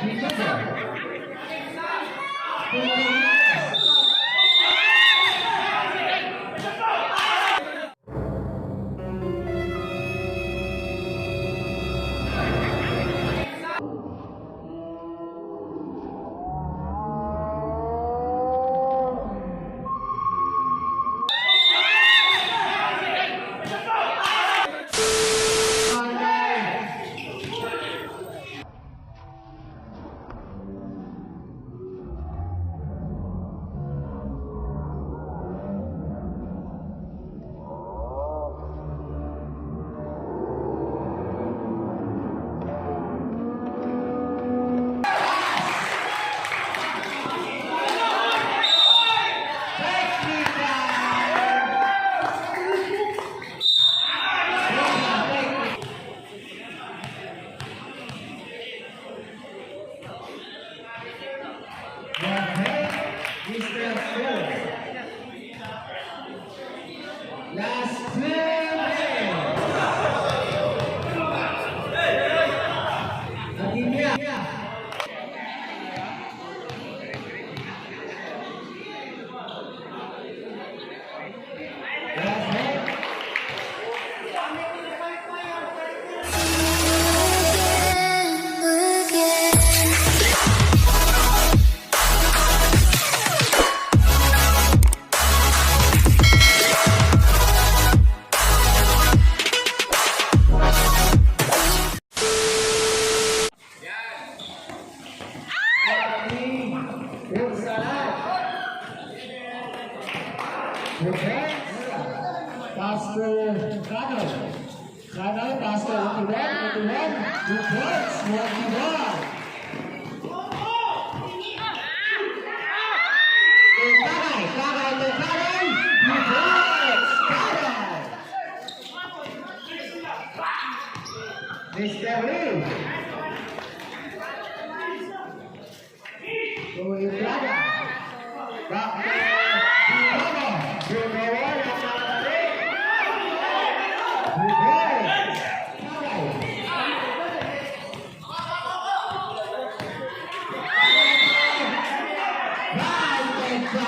Remember. To Mr. Phil. Last 2 minutes. Akinya. Last hit. Again, again. Okay. Pastor Kanoy. Kanoy, Pastor 21, 21, 2 points, 21. To Kanay, Kanay to Kanay, 2 points, Kanay. Mr. Lee. To Estrada. Back to Dinomo. Gumawa ng mga 2 points. Kanay. 5-5.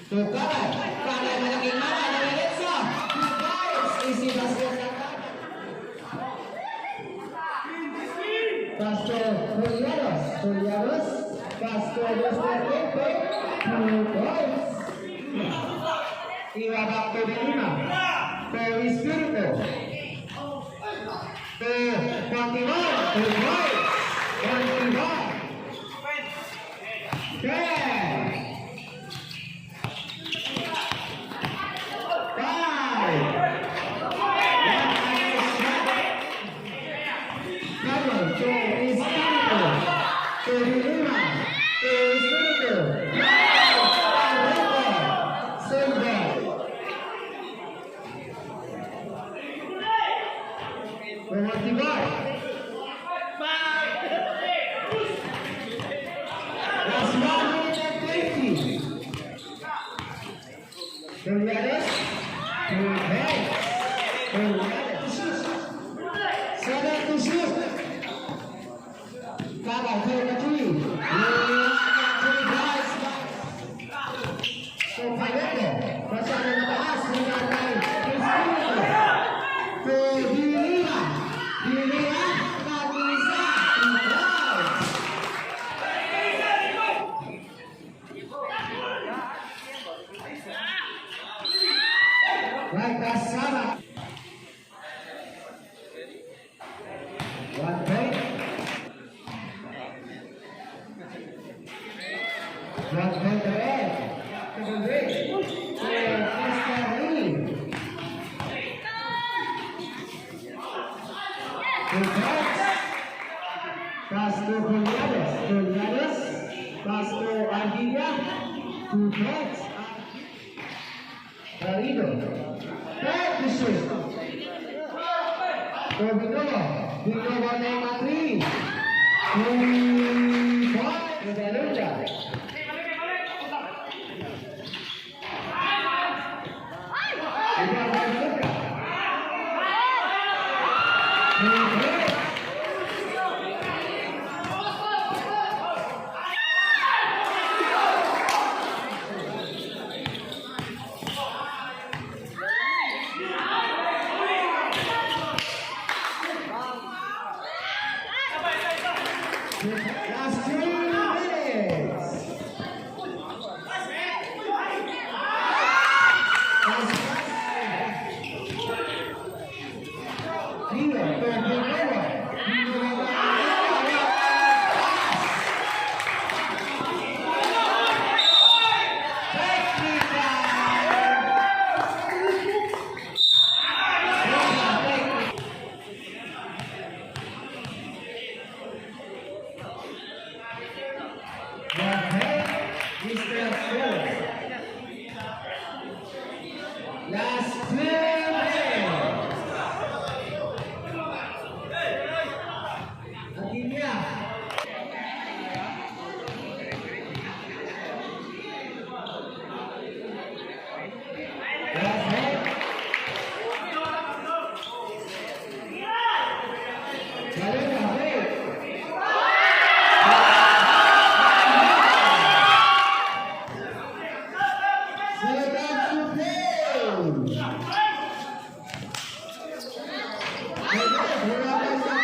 To Kanay. Kanay, malaking mana ng Lorenzo. 2 points. Easy basket ng Kanay. Pastor Julianos. Julianos. Pastor Mr. Pepe. 2 points. Iwa back to Lima. To Espiritu. To 21. 2 points. 21. 10. 5. 1 shot. Carlos to Espiritu. To Lima. To Espiritu. Arreco. Silva. 21. Last 1 minute and 20. Julianes. 2 points. Julianes. 7 to shoot. Kaba, 33. 3 guys. So, Palermo. Masyado mataas. Rebound by Espiritu. To Dilima. Dilima. Nag-isa. 2 points. Right, kasama. 1 point. 1 point red. To the red. To Mr. Lee. 2 points. Pass to Julianes. Julianes. Pass to Argilia. 2 points. Garrido. 10 to shoot. To Binomo. Binomo number 3. 2 points. To Belucha. Rebound by Luca. Okay. Last 2 minutes. Last Leo, Ferdinando. Technical. Okay, Mr. Phil. Last 2 minutes. Akinya. Last hit. Galing, wait. Set up to play. Wala pa sa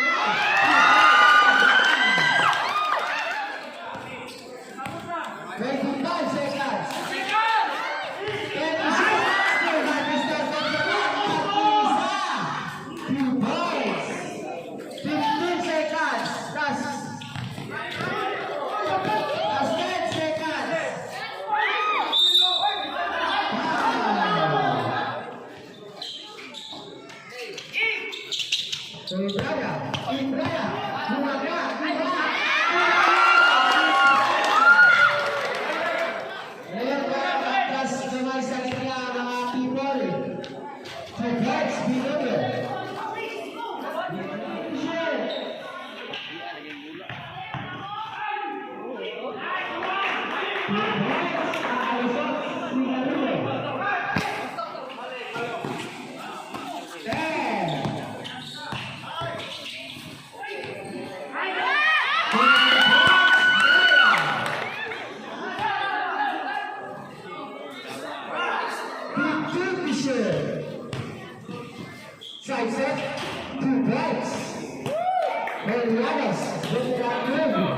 25 seconds. 26. Mr. Isa. 2 points. 15 seconds. Last 10 seconds. Foul. Ibraya, Ibraya, Bumaga, Bumaga. Ngayon pa, atras naman sa linya, mga people. To God's beloved. Share. 2 points, aalusot si Garulo. 10. 15. Side set, 2 points. Elianes with that move.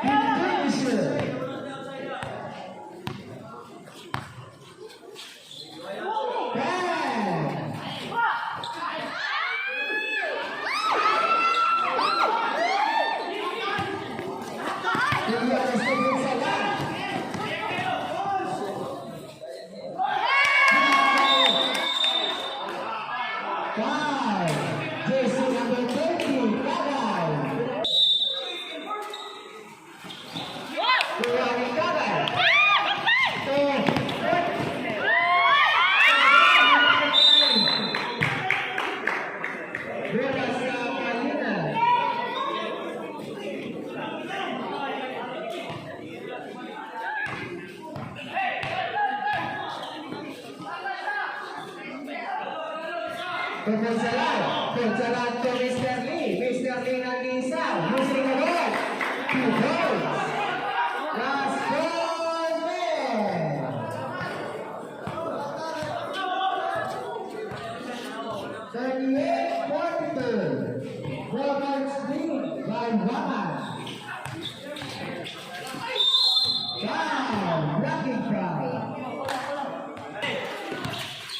15. 10. Elianes to Gonzaga. Five. Jersey number 30, Tagay. Kuha ni Tagay. Two. Bola sa Kalina. To Gonzalan. Gonzalan to Mr. Lee. Mr. Lee nag-isa. Using the ball. 2 goals. Last 4 minutes. 38-42. Roberts lead by one. Foul. Blocking foul.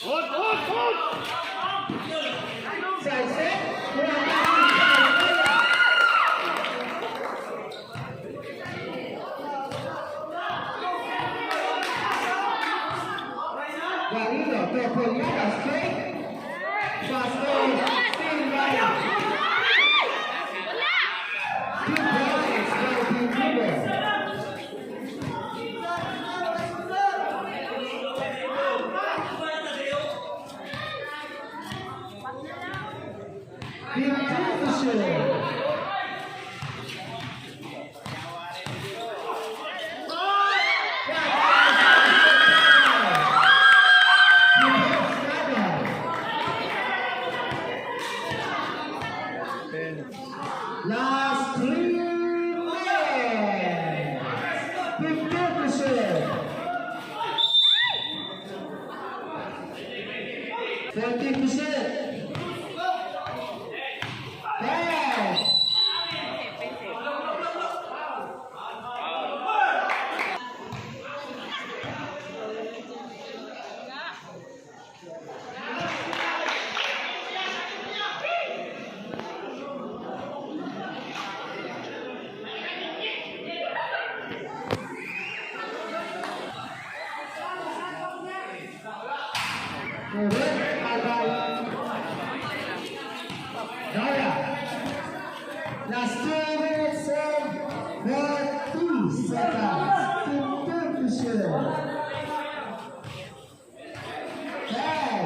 Hold, hold, hold! Side set. Wala. Garrido to Poliano, straight. Pass to Steve Ryan. 2 points by Team Cuba. 15 to shoot. Correct, Albay. Daya. Last 2 minutes and 30 seconds. 15 to shoot. 10.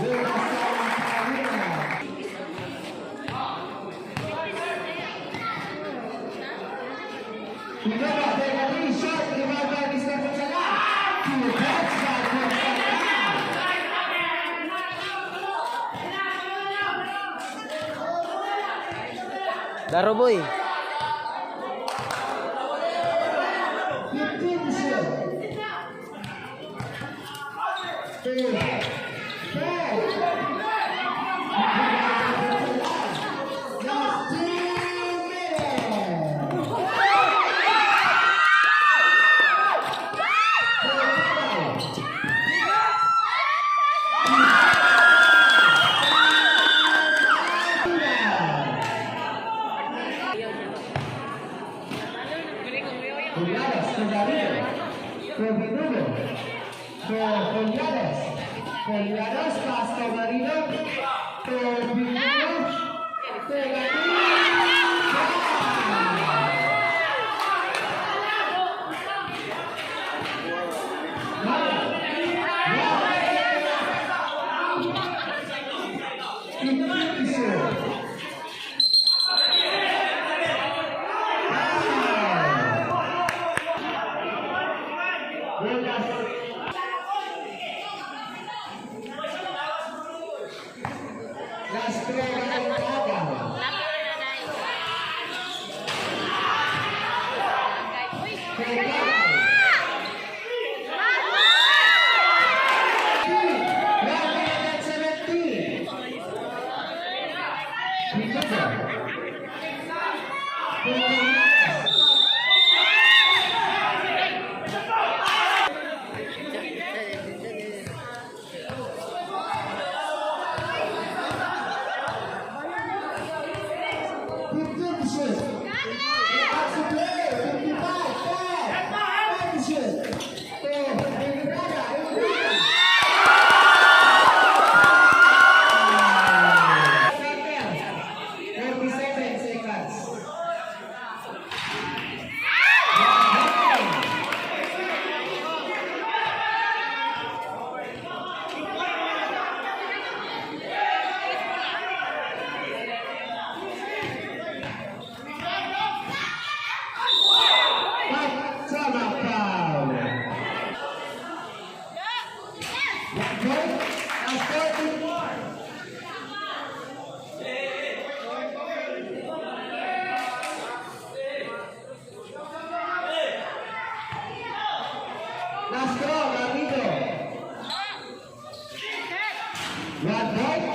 Last time, Pinova, take a three shot, rebound by Mr. Putsala. 2 points by Putsala. Daro, boy. 15 to shoot. Two, 10. Last 2 minutes. Julianes to Garrido. To Binudo. To Julianes. Julianes pass to Garrido. To Binudo. To Garrido. 15 to shoot. Foul. Buenas. Last three na agaw. Kailangan. 1 minute and 17. Minuto. 2 minutes. 15 to shoot. Back to play. 55, 10. 10 to shoot. To Entrada, Entrada. Center. 37 seconds. 1. Five, tama foul. 1 point. Last 30. Last throw, Garrido. 1 point.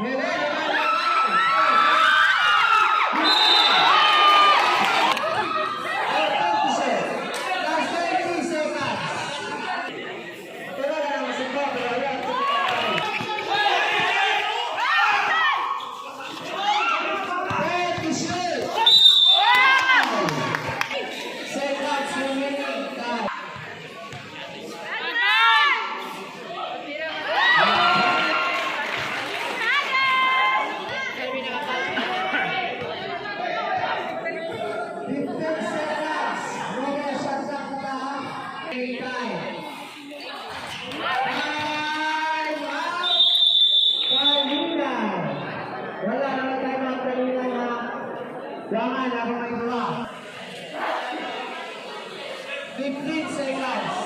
2 points. Last 20 seconds. Pero na naman si Bob, pero ayan, 30 shoot. Seconds remaining time. 15 seconds. No more shot clock na ha. Time. Time out. Kanina. Wala naman tayo mga kanina na Langan habang may gawa. 15 seconds.